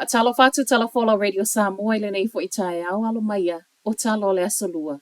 Faatalofa atu Tala Folau Radio Samoa i lenei foi taeao, alo maia o tala o le Aso Lua.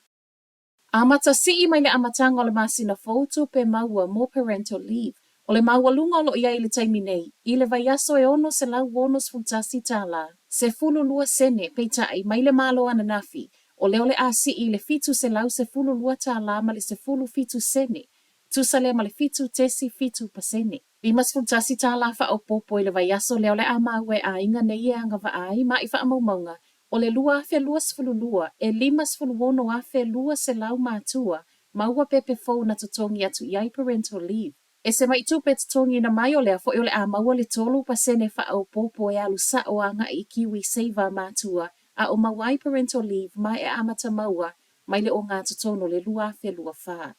Amata sii mai le amataga o le masina fou tupe maua mo parental leave. O le maualuga o lo o i ai i le taimi nei, i le vaiaso e $661, 12 sene, peitai, mai le Malo ananafi, o lea o le a sii i le $712 ma le 17 sene, tusa lea ma le 7.7%. $51 faaopoopo i le vaiaso lea o le a maua e aiga nei e agavaa ai ma i faamaumauga o le 2022 e 56,200 matua maua pepe fou na totogi atu i ai parental leave. E se mai tupe totogiina mai o lea foi o le a maua le 3% faaopoopo e alu sao agai i KiwiSaver matua a o maua ai parental leave ma e amata maua mai le ogatotonu o le 2024.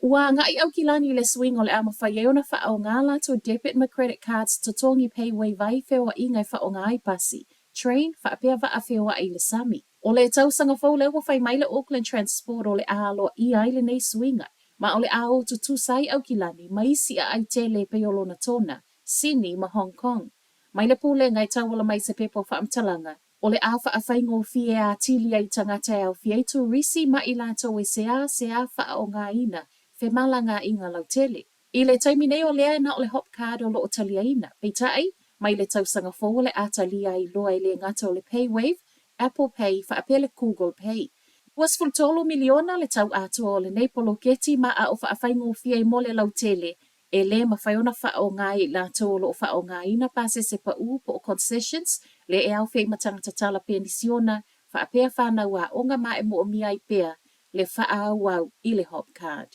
Ua agai Aukilani i le suiga o le a mafai ai ona faaaoga latou debit ma credit cards totogi PayWave ai feoaiga e faaaoga ai pasi, train, faapea vaa feoai i le sami. O le tausaga fou lea ua fai mai le Auckland Transport o le a aloaia ai lenei suiga, ma o le a o tutusa ai Aukilani ma isi aai tele pei o Lonatona, Sydney ma Hong Kong. Mai le pulega e tauala mai se pepa o faamatalaga, o le a faafaigofie atili ai tagata e aofia ai turisi ma i latou e seasea faaaogaina femalagaaiga lautele. I le taimi nei o lea e na o le Hop Card o lo o taliaina, peitai, mai le tausaga fou o le a talia ai loa e le gata o le PayWave, Apple Pay, faapea le Google Pay. 23 miliona le tau atoa o lenei poloketi ma a o faafaigofie ai mo le lautele e lē mafai ona faaaoga ai i latou o lo o faaaogaina pasese pau po o concessions le e aofia ai ma tagata tala penisiona faapea fanau aoga ma e moomia ai pea le faaauau i le Hop Card.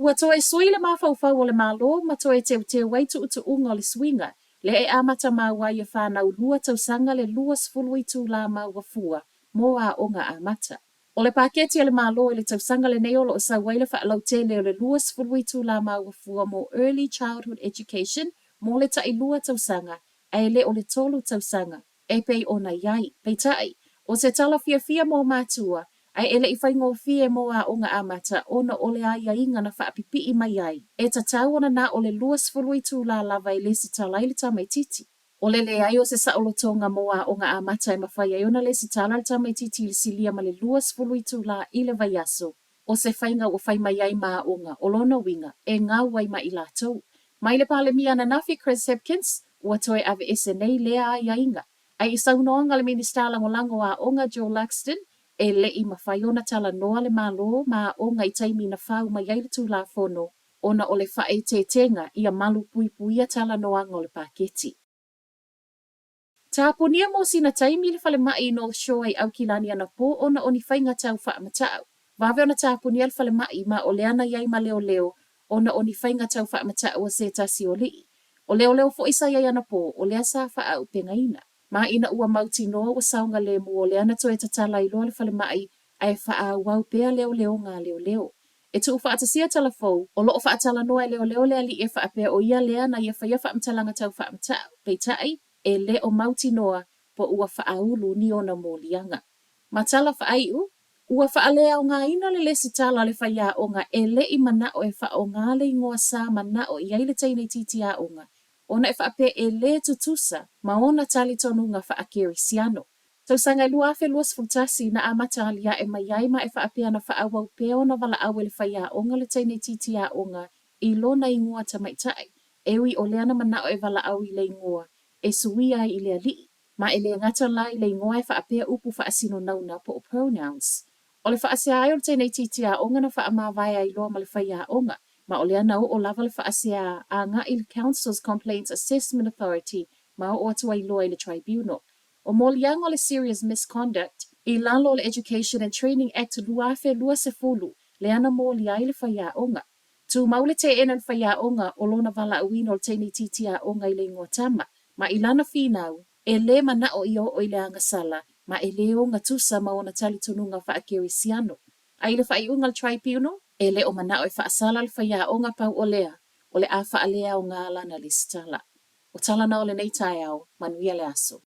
Ua toe sui le mafaufau o le Malo ma toe teuteu ai tuutuuga o le suiga lea e amata maua ai e fanau 2 tausaga le 20 itulā maua fua mo aoga amata. O le paketi a le Malo i le tausaga lenei o lo o sau ai le faalautele o le 20 itulā maua fua mo Early Childhood Education mo le tai 2 tausaga ae le o le 3 tausaga e pei ona i ai. Peitai, o se tala fiafia mo matua, ae e le i faigofie mo aoga amata ona o le aiaiga na faapipii mai ai. E tatau ona na o le 20 itulā lava e lesitala ai le tamaititi. O le leai o se saolotoga mo aoga amata e mafai ai ona lesitala le tamaititi i le silia ma le 20 itulā i le vaiaso. O se faiga ua fai mai ai ma aoga, o lona uiga, e gau ai ma i latou. Mai le Palemia ananafi Chris Hipkins, ua toe aveese nei lea aiaiga. Ae i saunoaga le Minisita Lagolago o Aoga Joe Luxton, e le i mafai ona talanoa le Malo ma aoga i taimi na fau mai ai le Tulafono ona o le faaeteetega ia malupuipuia talanoaga o le paketi. Tapunia mo sina taimi le falemai i North Shore i Aukilani anapō ona o ni faiga tau faamatau. Vave ona tapunia le falemai ma o lea na i ai ma leoleo ona o ni faiga tau faamatau a se tasi o alii. O leoleo foi sa i ai anapō o lea sa faaaupegaina. Ma ina ua mautinoa ua saogalemu o lea na toe tatala ai loa le falemai ae faaauau pea leoleoga a leoleo. E tuufaatasia tala fou, o lo o faatalanoa e leoleo le alii e faapea o ia lea na ia faia faamatalaga tau faamatau, peitai, e le o mautinoa po ua faaulu ni ona moliaga. Ma tala faaiu, ua faaleaogaina le lesitala a le faiaoga e le i manao e faaaoga le igoa sa manao i ai le teine itiiti aoga, ona e faapea e lē tutusa ma ona talitonuga faakerisiano. Tausaga e 2021 na amata aliae mai ai ma e faapea na faaauau pea ona valaau e le faiaoga le teine itiiti aoga i lona igoa tamaitai, e ui o lea na manao e valaau i le igoa e suia ai i le alii. Ma e le gata la i le igoa e faapea upu faasinonauna po o pronouns. O le faasea ai o le teine itiiti aoga na faamavae ai loa ma le faiaoga, ma o lea na oo lava le faasea agai i le Council's Complaints Assessment Authority ma oo atu ai loa i le tribunal. O moliaga o le serious misconduct i lalo o le Education and Training Act 2020 lea na molia ai le faiaoga. Tumau le teena le faiaoga o lona valaauina o le teine itiiti aoga i le igoa tama, ma i lana finau, e lē manao ia oo i le agasala, ma e lē ogatusa ma ona talitonuga faakerisiano. Ae i le faaiuga a le tribunal, e le o manao e faasala le faiaoga pau o lea, o le a faaleaoga lana lesitala. O tala na o lenei taeao, manuia le aso.